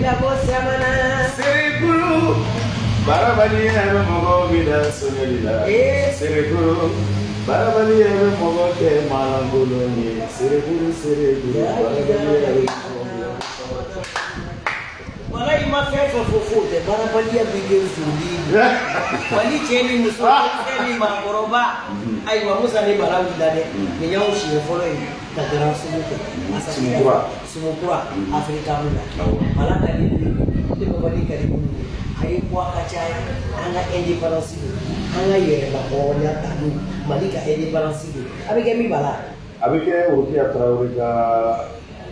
wulila ko sabanan. Serekuru, baarabaliya bɛ mɔgɔ bila sonyali la. Ee. Serekuru, baarabaliya bɛ mɔgɔ kɛ maalankolon ye. Serekuru, serekuru, baarabaliya bɛ mɔgɔ bila. Walayi, ma fɛn fɛn fɔ fo tɛ, baarabaliya bɛ kɛ zoli ye. Mali cɛ ni muso, denmisɛn ni maakɔrɔba, ayiwa, Musa ni Bala wulila dɛ. Nin y'anw siɲɛ fɔlɔ ye ka garan sugu kɛ. Sugu kura. Sugu kura Afirika la. Bala ka di ne babali ka di minnu ye, a ye bɔ a ka caya. An ka indépendance don, an ka yɛrɛma hɔrɔnya ta don, Mali ka indépendance don. A bɛ kɛ min, Bala? A bɛ kɛ Orokiya Tarawele ka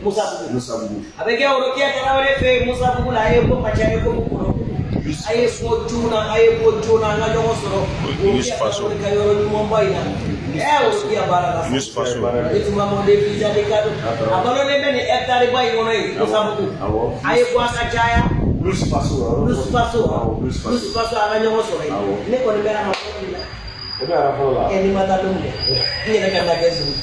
Musabugu. Musabugu. A bɛ kɛ Orokiya Tarawele fɛ yen Musabugu la. A ye bɔ ka caya komi kɔnɔ. A ye bɔ joona, a ye bɔ joona, an ka ɲɔgɔn sɔrɔ Orokiya Tarawele ka yɔrɔ ɲumanba in na. Orokiya baara la. Yus Faso. E tun b'a mɔden visa de cadeau. A balolen bɛ nin hectare ba in kɔnɔ yen Musabugu. Awɔ. A ye bɔ, a ka caya. Plus Faso. Plus Faso. Awɔ, Plus Faso. Plus Faso, an ka ɲɔgɔn sɔrɔ yen. Awɔ. Ne kɔni bɛ a ma fɔlɔ min na. O bɛ arafa la. Ni ma taa don min, n yɛrɛ ka na kɛ sugu.